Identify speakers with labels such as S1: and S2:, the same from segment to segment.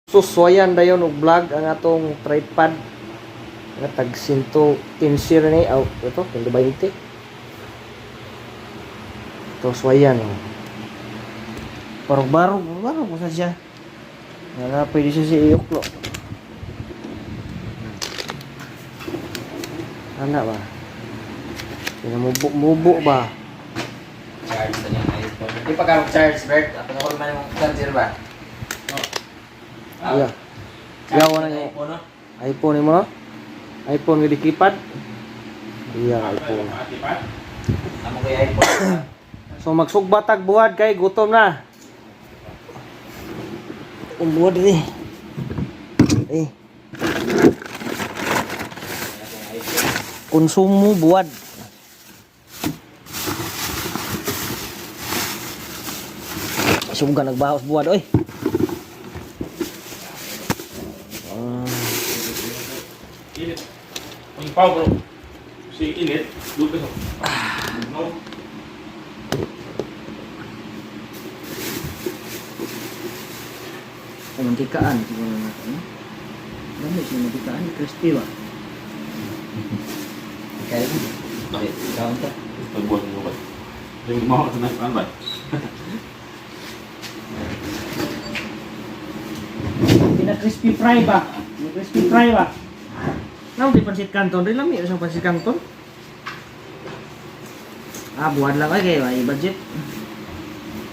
S1: Suswayan dayon og vlog ang atong tripod nga tag 115 ni aw ito 120. Ito swayan oh. Barog-barog, barog sa siya. Nga na pwede siya si iyuklo. Ana ba? Pinamubo-mubo ba?
S2: Charge sa niyang iPhone. Di pa ka charge, Bert. Ako na ko man yung charger ba?
S1: Yeah. Yawa na niya.
S2: iPhone, no?
S1: iPhone mo no? iPhone nga dikipad. Iya, iPhone.
S2: Amo ko yung iPhone.
S1: So magsugba tag buhad kay gutom na. Buhad ni. Eh. Konsumo buwad. Sugga nagbaos buwad oy.
S3: Init. Ang pao bro. Si init, dupes oh. No.
S1: Ay, mantikaan siguro na ito, no? Dami siya mantikaan, crispy ba?
S2: Kaya mo. Ikaw ta.
S3: Pagbuhat mo ba? Yung mo sa nagpan ba?
S1: Pina-crispy fry ba? Pina crispy fry ba? Nang di pansit canton rin lang, isang pansit canton. Ah, buwan lang ay kay ay budget.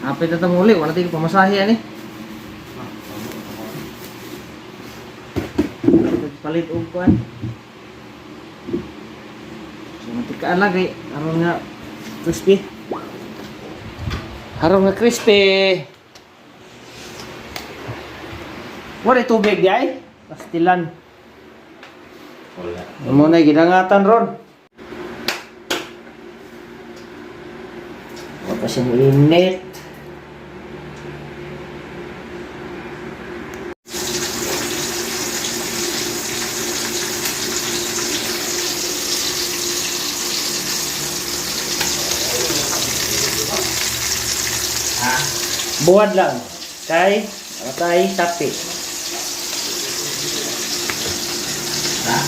S1: Apit na muli, wala tayo pamasahe ani. Palit og kuan. So mantikaan lang kay aron nga crispy. Aron nga crispy. Wala tubig di ay. Pastilan.
S2: Wala.
S1: Mo na gidangatan ron. Wa pa siyang init.
S2: Ha?
S1: Buwad lang. Kay atay sapi.
S2: Ha?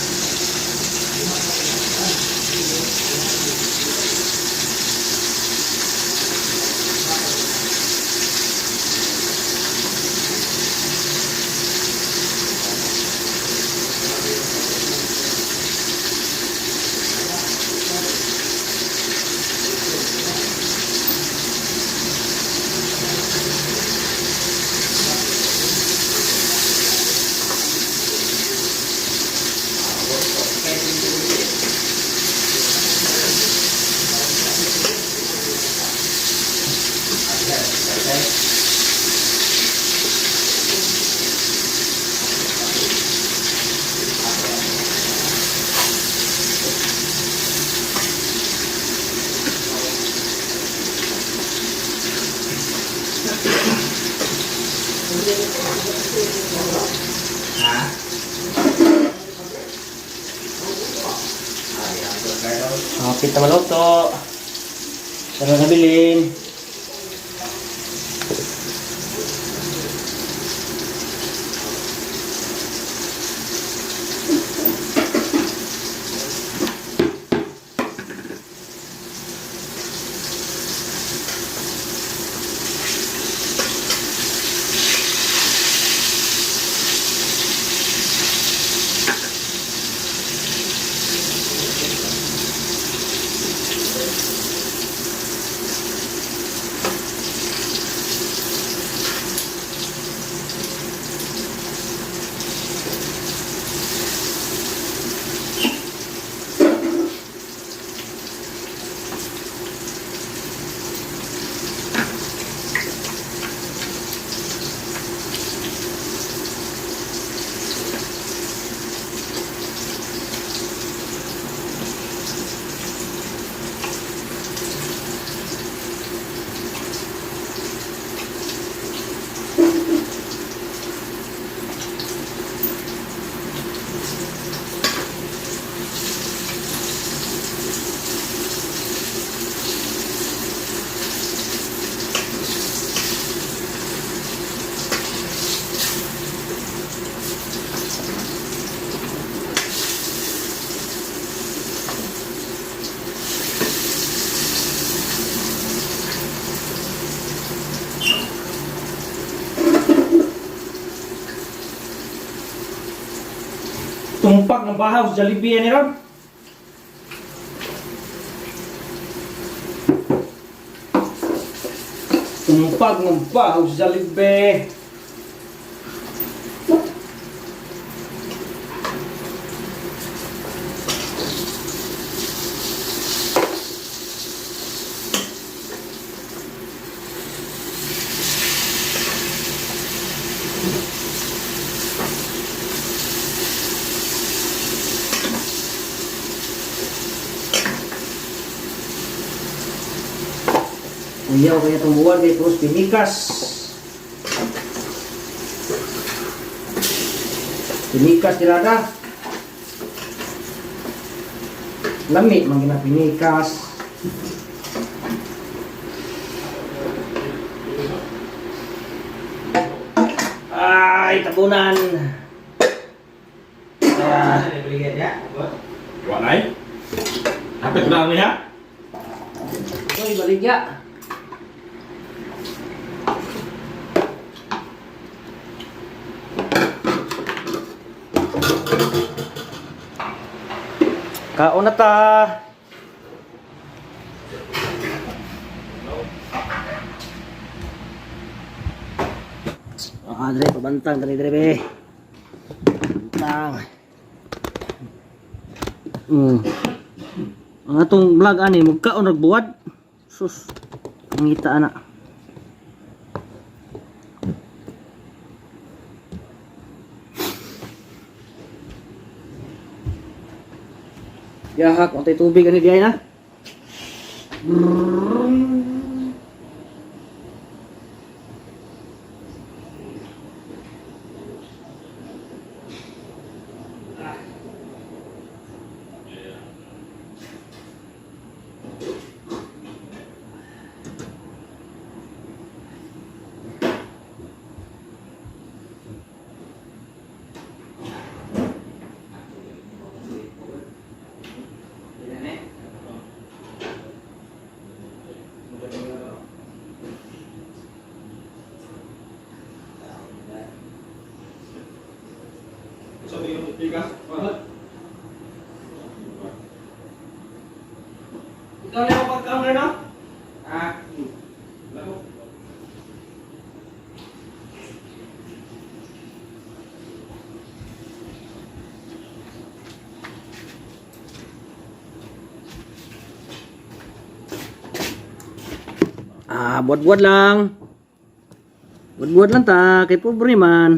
S2: Ha? Ay, ang burger.
S1: Hapit na maluto. Sarap na bilin. Tumpak ng bahaw sa Jollibee ni Rob. Tumpak ng bahaw sa Jollibee. Uyaw kaya tumuwan kay Cruz Pinikas. Pinikas tirada. Lami man gina pinikas. Ay, tabunan. Ah,
S3: Wa na eh. Hapit na niya.
S1: Uy, baligya. Kaon na ta. Ah, dre, pabantang dre dre be. Bantang. Ang atong vlog ani magkaon rag buwad. Sus. Pangita ana. Yahak, untay tubig ani diay na.
S3: So, yung tigas.
S1: Ikaw na yung pagkaon na?
S2: Ah,
S1: Ah, buwad-buwad lang. Buwad-buwad lang ta, kay pobre man.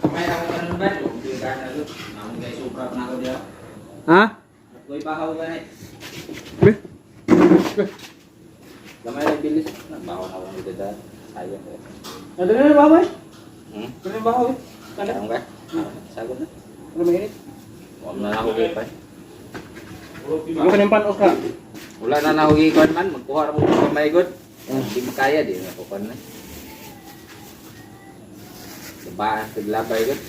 S2: May ako kanon ba? Hindi ka na doon. Ako kay supra na ako diya.
S1: Ha?
S2: Ako'y bahaw ba eh.
S1: Be?
S2: Gamay lang bilis. Nabaho na akong dito dahil. Sayang ko.
S1: Ano na ba, boy?
S2: Hmm?
S1: Ano ba, boy?
S2: Sayang ba? Sagot na.
S1: Ano mainit?
S2: Huwag na ako kay pa.
S1: Ano ka ng panos ka?
S2: Wala na na ako gikuan man. Magkuha ra mo kung kamay god. Hindi mo kaya di na kukuan na. Labaan, taglabay god.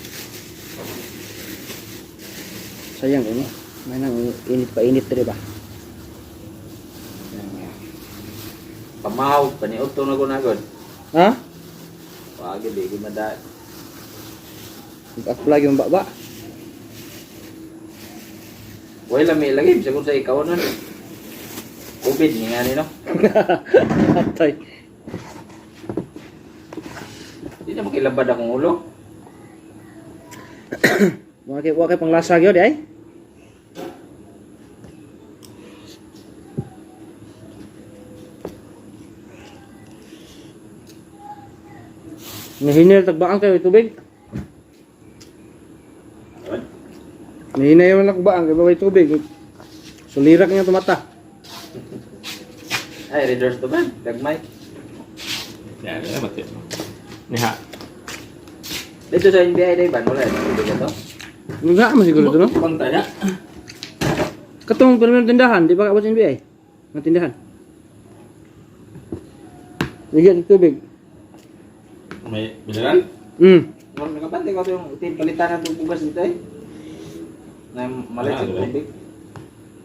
S1: Sayang ini. May nang init pa init dire ba?
S2: Pamahaw, paniudto na ko na god.
S1: Ha?
S2: Wag di ko mada.
S1: Mag-apply yung baba.
S2: Wala may lagi bisag sa ikaw nun. COVID ni nga ni no.
S1: Atay.
S2: Di na makilabad akong ulo.
S1: Wa kay wa kay panglasa gyud ay. Nahinil tagbaan kayo tubig. Nahinay man ako kay baway tubig. Sulirak niya tumata.
S2: Ay, readers to ba? Gagmay.
S3: Yan, yan mati. Niha.
S2: Dito sa NBI day ban wala na dito to.
S1: Nga man siguro to no.
S3: Pantay na.
S1: Katong kuno tindahan, di ba kaabot sa NBA? Nga tindahan. Bigyan ng tubig.
S3: May biliran?
S2: Wala nakabante ko yung team palitan ng bugas dito eh. Na malit
S3: Ah,
S2: sa
S3: dali.
S2: tubig.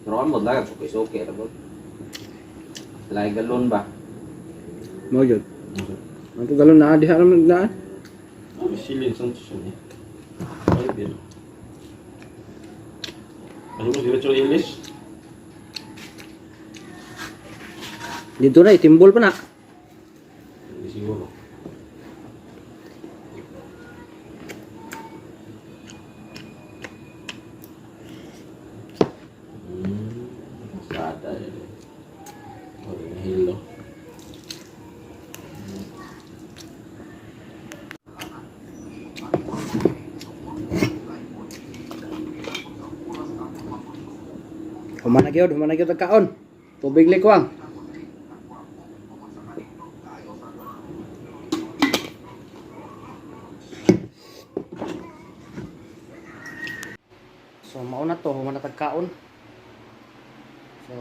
S2: Pero ang modla suki-suki ra ba. Lagi galon ba?
S1: Mo jud.
S2: Ang galon na diha naman na.
S3: Oh, silin Santos yun eh. Ay, din. Ano mo, diretso ilis?
S2: Dito na itimbol pa na.
S3: Hindi siguro. Sada eh. Oh, nahilo.
S2: Humana gyud, humana gyud ang kaon. Tubig likwang.
S1: So mao na to, humana tag kaon. So